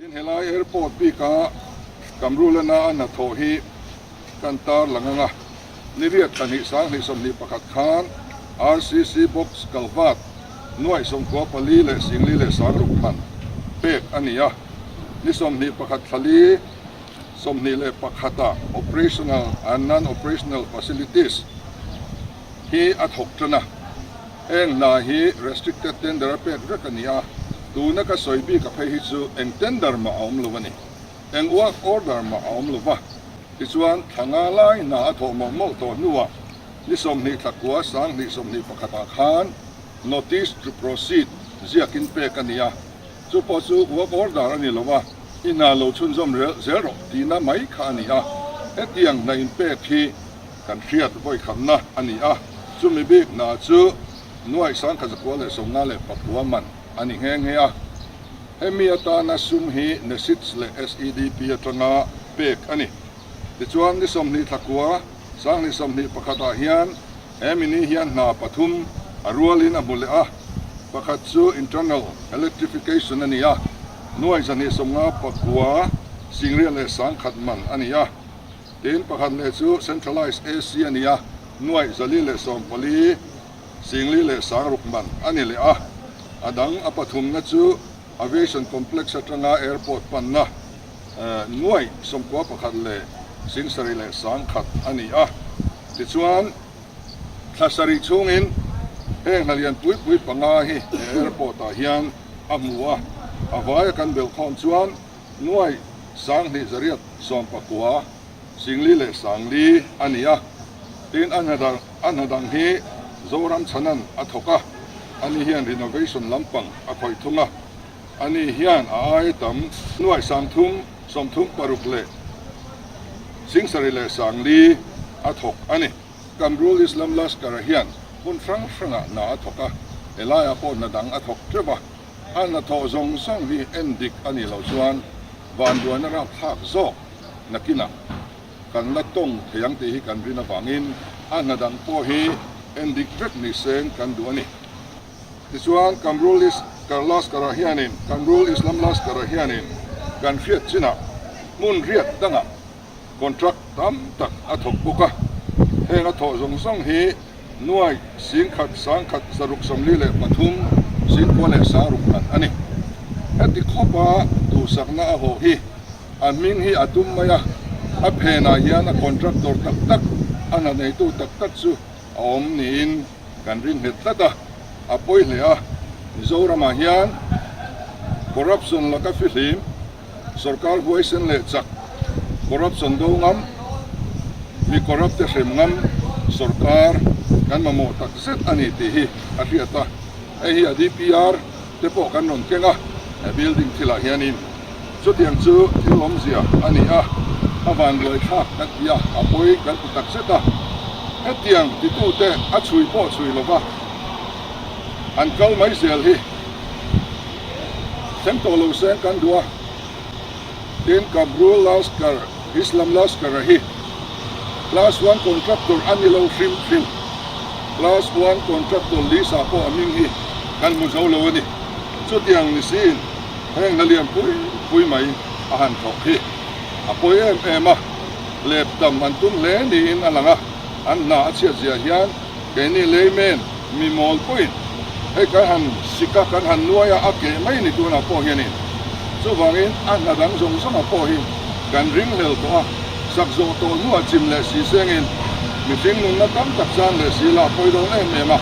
Tin, helai airport bika Kamrulana a hnathawh hi kan tarlang ang a, ni riat thla hnih 21 khan RCC box kalvat nuaih 94 leh 40 leh 60 man pek a ni a, ni 21 thla li 21 ah operational and non-operational facilities hi a thawk tan a. Heng hna hi restricted tender a pek vek a ni a, tuna ka sawi bik a phei hi chu eng tender mah a awm lo a ni. Eng work order mah a awm lo va. Tichuan, thla nga lai hna a thawh mawlh mawlh tawh hnuah ni 20 thla kua 2021 ah khan notice to proceed ziakin pek a ni a, chu pawh chu work order a ni lo a, i hna lo chhunzawm zel rawh tihna mai kha a ni a. Hetiang hna inpek hi Kan hriat vawikhatna a ni a, chumi bik hna chu nuaih 1159 man a ni nghe nghe a. Hemi atana sum hi NESIDS leh SEDP atanga pek a ni. Tichuan, ni 20 thla kua 2021 ah hian hemi ni hian hna pathum a rualin a hmu leh a, pakhat chu internal electrification a ni a, nuaih 259 singriat leh 1000 man a ni a. Tin, pakhat leh chu Centralised AC a ni a, nuaih 414 singli leh 60 man a ni leh a. A dang a pathumna chu Aviation Complex atanga Airport panna nuaih 91 leh 70 leh 1000 a ni a. Tichuan, thla sarih chhungin heng hna lian pui pui panga hi he airport ah hian a hmu a, a vaia kan belhkhawm chuan nuaih 2819 singli leh 40 a ni a, tin a hna a hna dang hi Zoram chhanan a thawk a, ani hian renovation lampang a khawih thung a, ani hian a ai tam nuaih 336 leh 70 leh 40 a thawk a ni. Kamrul Islam Laskar-a hian hmun hrang hrangah hna a thawk a, helaiah pawh hna dang a thawk teuh a. A hnathawh zawng zawng hi en dik a nih loh chuan vanduaina rapthlak zawk nakinah kan la tawng thei ang tih hi kan rin avangin a hna dang pawh hi en dik vek ni seng kan duh a ni. Tichuan, Kamrul Laskar-ah hianin, Kamrul Islam Laskar-ah hianin kan hriat chinah hmun riat dangah contract tam tak a thawk bawk a, heng a thawh zawng zawng hi nuai 10,000 100 643 10,000 leh 60 man a ni. Heti khawpa duhsakna a hawh hi a hming hi a tum mai a, a phenah hian a contractor tak tak, a hna neitu tak tak chu a awm niin kan ring nghet tlat a, a pawi hle a, Mizoramah hian corruption laka fihlim, Sorkar huaisen leh chak, corruption do ngam, mi corrupt te hrem ngam sorkar kan mamawh tak zet a ni tih hi a hriat a. Hei hi a DPR te pawh kan rawn keng a, he building thilah hianin chutiang chu thil awmzia a ni a, a vanduai thlak kan ti a, a pawi kan ti tak zet a. Hetiang titute a chhui pawh chhui lova an kal mai zel hi. Thleng tawh lo seng kan duh a, tin Kabrul Laskar, Islam Laskar-a hi Class One Contractor a ni lo hrim hrim. Class One Contractor Lisa pawh a hming hi kan hmu zo lo a ni. Chutiang ni siin heng hna lian pui pui mai a han thawk hi a pawi em em a, lep tam an tum hle niin a lang a, an hna a chhiat zia hian Keini layman mi mawl pawhin hei kan han sik a, kan han nuai a, a keh mai ni tunah pawh hianin chuvangin a hna dang zawng zawngah pawh hi kan ringhlel tawh a, sak zawh tawh hnuah chim leh si sengin mihring nunna tam tak chan leh si lah pawi dawn em em a,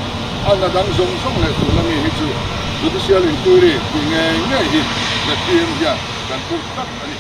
a hna dang zawng zawng leh tuna mi hi chu Judicial Inquiry tih ngei ngei hi ZPM hian kan phur tlat a ni.